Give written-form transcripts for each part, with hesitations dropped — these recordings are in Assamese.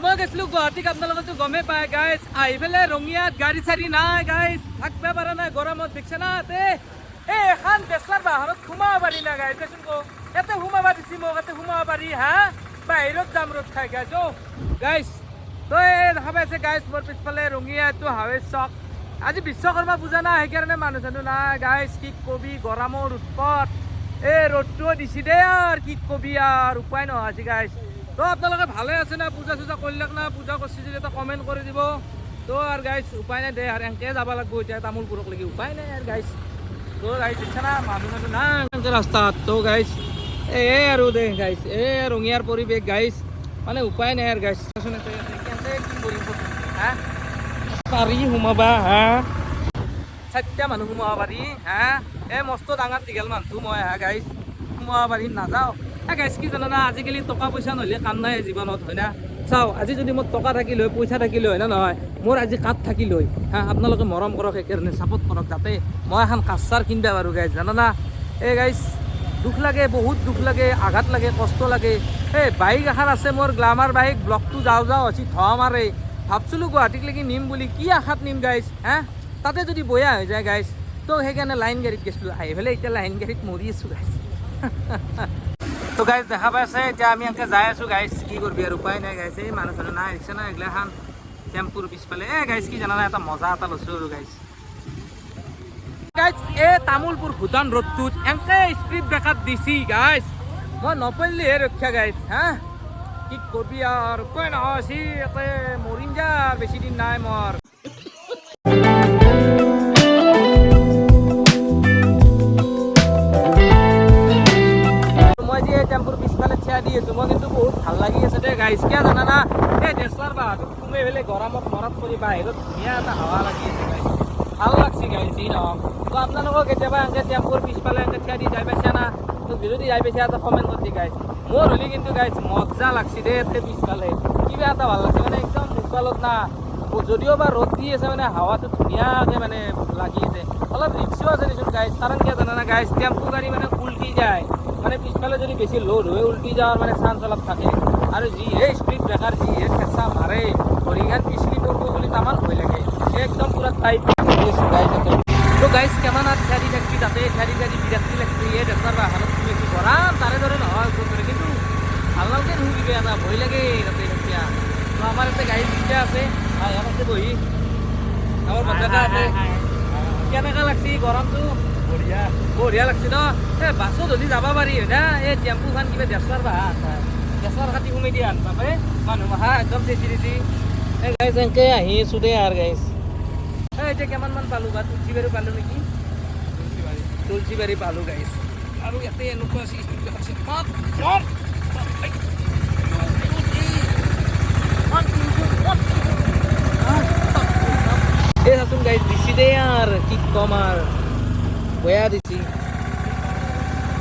মই গৈছিলো গুৱাহাটীক, আপোনালোকেতো গমেই পায় গাইজ। আহি পেলাই ৰঙিয়াত গাড়ী চাড়ী নাই গাইজ, থাকিব পৰা নাই গৰমত। দেখছে না তে এই এখন দেচলাৰ বাহনত সোমাব পাৰি না গাইজ? দেচোন ক, ইয়াতে সোমাব দিছি মোক, ইয়াতে সোমাব পাৰি? হা, বাহিৰত যাম ৰ'দ খাই গাইজ। অ' গাইজ, তো এই দেখা পাইছে গাইজ, মোৰ পিছফালে ৰঙিয়া এইটো হাৱেৰ চক। আজি বিশ্বকৰ্মা পূজা না, সেইকাৰণে মানুহ চানুহ নাই গাইজ। কি কবি, গৰমৰ উৎপাত, এই ৰ'দটোও দিছি দেই আৰু কি কবি আৰু, উপায় নোহোৱা হৈছে গাইজ। তো আপোনালোকে ভালে আছে না? পূজা চূজা কৰিলেক না? পূজা কৰিছে যদি এটা কমেণ্ট কৰি দিব। তো আৰু গাইজ, উপায় নাই দে আৰু, এনেকৈ যাব লাগিব এতিয়া তামোলপুৰক লাগি, উপায় নাই আৰু গাইজ। তো গাইজ, দেখিছা না, মানুহ চানুহ নাই এনেকে ৰাস্তাত। তো গাইজ, এই আৰু দে গাইজ, এই ৰঙিয়াৰ পৰিৱেশ গাইজ, মানে উপায় নাই আৰু গাইজ। চাচোন কেনেকৈ কি কৰিম কচোন? হা, পাৰি সোমাবা? হা, চাৰিটা মানুহ সোমাব পাৰি? হা, এই মস্ত ডাঙৰ দীঘল মানুহটো মই। হা গাইজ, সোমাব পাৰিম? নাযাওঁ। এ গাইজ, কি জানা, আজিকালি টকা পইচা নহ'লে কাম নাই জীৱনত, হয় না? চাওঁ, আজি যদি মোৰ টকা থাকিল হয়, পইচা থাকিল হয় না নহয়, মোৰ আজি কাঠ থাকিল হয়। হা, আপোনালোকে মৰম কৰক, সেইকাৰণে ছাপোৰ্ট কৰক, যাতে মই এখন কাঠ চাৰ কিনিব পাৰোঁ গাইজ, জানা না? এই গাইজ, দুখ লাগে, বহুত দুখ লাগে, আঘাত লাগে, কষ্ট লাগে। এই বাইক এখন আছে মোৰ, গ্লামাৰ বাইক, ব্লকটো যাওঁ যাওঁ হৈছে, ধোৱা মাৰে। ভাবছিলোঁ গুৱাহাটীক লাগি নিম বুলি, কি আশাত নিম গাইজ? হা, তাতে যদি বয়া হৈ যায় গাইজ, তো সেইকাৰণে লাইন গাড়ীত গৈছিলোঁ। আহি পেলাই এতিয়া লাইন গাড়ীত মৰি আছোঁ গাইজ। তো গাইজ, দেখা পাইছে, এতিয়া আমি এনেকে যাই আছোঁ গাইজ। কি কৰিবি আৰু, উপায় নাই গাইজ। এই মানুহ চানুহ নাই, দেখিছে না এইগিলাখান টেম্পুৰ পিছফালে। এ গাইজ, কি জানা না, এটা মজা এটা লৈছোঁ আৰু গাইজ। গাইজ, এই তামোলপুৰ ভূটান ৰোডটোত এনেকে স্পীড ব্ৰেকাৰ দিছি গাইজ, মই নপৰিলেহে ৰক্ষা গাইজ। হা, কি কৰবি আৰু, উপায় নহয়। ইয়াতে মৰিম যা, বেছি দিন নাই মোৰ। মই যে এই টেম্পুৰ পিছফালে থিয়া দি আছো, মই কিন্তু বহুত ভাল লাগি আছে দেই গাইজ। কিয় জানা না? এই দেচলাৰ বাহাটোত সোমাই পেলাই গৰমত মৰত কৰি বাহিৰত ধুনীয়া এটা হাৱা লাগি আছে গাইজ, ভাল লাগছে গাইজ। যি নহওক, তো আপোনালোকৰ কেতিয়াবা এনেকে টেম্পুৰ পিছফালে এনেকে থিয়া দি যাই পাইছা না? তো যদি যাই পাইছা, এটা কমেণ্ট কৰি দি গাইজ। মোৰ হ'লে কিন্তু গাইজ মজা লাগছে দেই। ইয়াতে পিছফালে কিবা এটা ভাল লাগছে, মানে একদম মুকালত না, যদিও বা ৰ'দ দি আছে, মানে হাৱাটো ধুনীয়াকে মানে লাগি আছে। অলপ ৰিক্সো আছে দেচোন গাইজ, কাৰণ কিয় জানা না গাইজ? টেম্পু গাড়ী মানে উল্টি যায়, মানে পিছফালে যদি বেছি লোড হৈ উল্টি যোৱাৰ মানে চান্স অলপ থাকে। আৰু যিহে স্পীড ব্ৰেকাৰ, যিহে ঠেচা মাৰে, ভৰিখন পিছলি পৰিব বুলি তামান ভয় লাগে। একদম পুৰা টাইট আছো গাইজ ইয়াতে। তো গাইজ, কিমান আৰু থিয়া দি থাকবি তাতে? থিয়া দি থিয়া দি বিৰক্তি লাগছে। এই দেচলাৰ বাহানত সোমাইছো, গৰম তাৰে দৰে নহয়, ওপৰ দৰে, কিন্তু ভাল নালাগে দেখোন, কিবা এটা ভয় লাগে তাতে তেতিয়া। তো আমাৰ ইয়াতে গাড়ী দুটা আছে, ইয়াত আছে বহি আমাৰ বন্ধু আছে। কেনেকা লাগছি গৰমটো? বঢ়িয়া। বঢ়িয়া লাগছি ন? এই বাছত হ'লে যাব পাৰি, হয় না? এই টেম্পুখন কিবা দেচলাৰ বাহা, দেচলাৰ কাটি সোমাই দিয়া বাপে, মানুহ মাখা একদম ঠেচি দিছি। এই গাইজ, এনেকে আহি আছো দেই আৰু গাইজ। এই এতিয়া কিমান মান পালো বা? তুলসীবাৰী পালো নেকি? তুলসীবাৰী পালো গাইজ। আৰু ইয়াতে এনেকুৱা স্পীড আছে। বাপ, বাপ, বাপ, এই, এই, এই চাচোন গাইজ, দিছি দেই আৰু কি ক'ম আৰু, বয়া দিছি।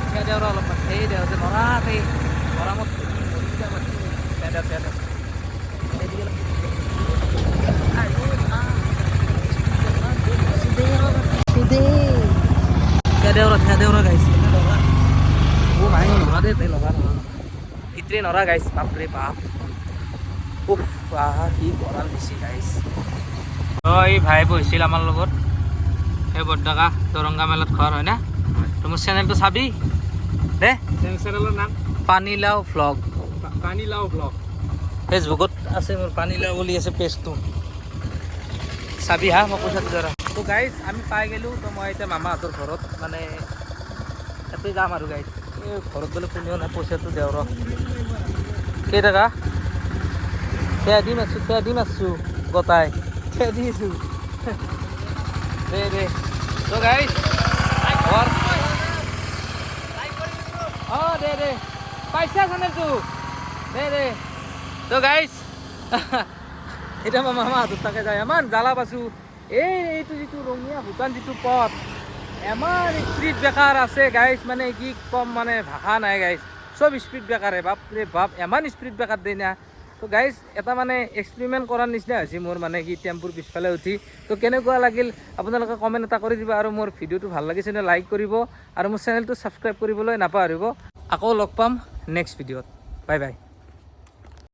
থিয়া দেও অলপমান, সেই দেও যে নৰাতে গৰমত মৰি যাব। থিয়া দেও, থিয়া দেও। এইদিকে আহ, দিছি দে। থিয়া দেও ৰ, থিয়া দেও ৰ গাইজ। ও ভাই, নৰা দে, তই লগা নৰা, ভিতৰে নৰা গাইজ। বাপৰে বাপ, উফ, আহা, কি গৰম দিছি গাইজ। অ, এই ভাই বহিছিল আমাৰ লগত, সেই বৰডাকা দৰংগা মেলাত ঘৰ, হয় না? তো মোৰ চেনেলটো চাবি দে। চেনেলৰ নাম? পানীলাও ভ্লগ। পানীলাও ব্লগ। ফেচবুকত আছে মোৰ, পানীলাও বুলি আছে পেজটো, চাবি। হা, মই পইচাটো ধৰা। তো গাইজ, আমি পাই গ'লোঁ। তো মই এতিয়া মামাহঁতৰ ঘৰত, মানে ইয়াতে যাম আৰু গাইজ। এই ঘৰত গ'লে কোনেও নাই। পইচাটো দেও ৰ। কেইটকা? থিয়া দি মাৰছোঁ, থিয়া দি মাৰছোঁ, গোটাই থিয়া দি আছোঁ। দে দে। তো গাইজ, ঘৰ, অঁ, দে দে, পাইছা চেনেলটো, দে দে। তো গাইজ, এতিয়া মই মামাহঁতৰ তাকে যায় ইমান জ্বালা পাইছোঁ। এইটো যিটো ৰঙীয়া ভূটান যিটো পথ, ইমান স্পীড ব্ৰেকাৰ আছে গাইজ, মানে কি ক'ম, মানে ভাষা নাই গাইজ। চব স্পীড ব্ৰেকাৰে, বাপৰে বাপ, ইমান স্পীড ব্ৰেকাৰ দিয়ে না। তো গাইজ, এটা মানে এক্সপেৰিমেণ্ট কৰাৰ নিচিনা হৈছে মোৰ, মানে কি টেম্পুৰ পিছফালে উঠি। তো কেনেকুৱা লাগিল আপোনালোকে কমেণ্ট এটা কৰি দিব আৰু মোৰ ভিডিঅ'টো ভাল লাগিছে নে লাইক কৰিব আৰু মোৰ চেনেলটো ছাবস্ক্ৰাইব কৰিবলৈ নাপাহৰিব। আকৌ লগ পাম নেক্সট ভিডিঅ'ত। Bye bye.